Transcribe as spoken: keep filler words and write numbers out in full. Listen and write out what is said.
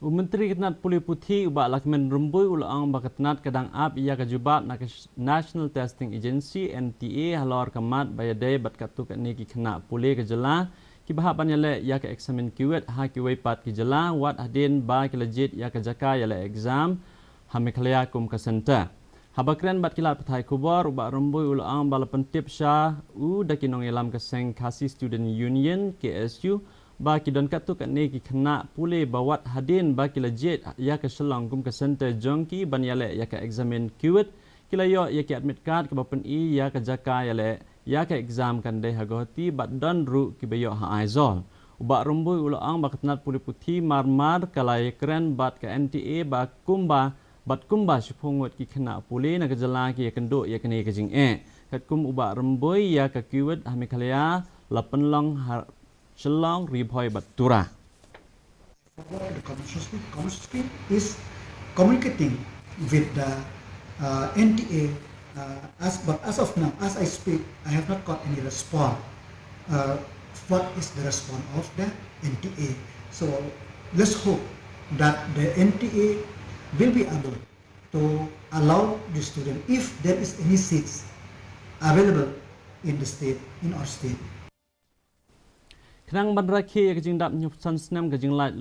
U Myntri ka tnat pule puthi u Bah Lahkmen Rymbui u la ong ba ka tnat ka dang ap ïa ka jubab na ka National Testing Agency, N T A, halor ka mat ba ïadei bad katto katne ki khynnah pule ka jylla kiba hap ban ïaleh ïa ka eksamin KUET ha kiwei pat ki jylla, wat hadien ba ki la jied ïa ka jaka ïaleh exam ha Meghalaya kum ka center. Haba kren bad ki lad pathai khubor, u Bah Rymbui u la ong ba la pyntip sha u da ki nongïalam ka seng Khasi Student Union, K S U, ba ki don katto katne ki khynnah pule ba wat hadien ba ki la jied ïa ka Shillong kum ka center jong ki ban ïaleh ïa ka eksamin KUET, ki la ïoh ïa ki admit card kaba pyni ïa ka jaka ïaleh ïa ka exam kan dei ha Guwahati bad don ruh kiba ïoh ha Aizawl. U Bah Rymbui u la ong ba ka tnat pule puthi mar mar ka la ïakren bad ka N T A ba kumba bad kumba shiphew ngut ki khynnah pule na ka jylla ki ïakynduh ïa kane ka jingeh. Katkum u Bah Rymbui, ïa ka KUET ha Meghalaya la pynlong ha Shillong, Ri Bhoi bad Tura. The commission is communicating with the uh, N T A. Uh, as, but as of now, as I speak, I have not got any response. Uh, what is the response of the N T A? So let's hope that the N T A will be able to allow the student if there is any seats available in the state, in our state. Khnang ban rakhe ïa ka jingdap hynñiewphew san snem ka jinglait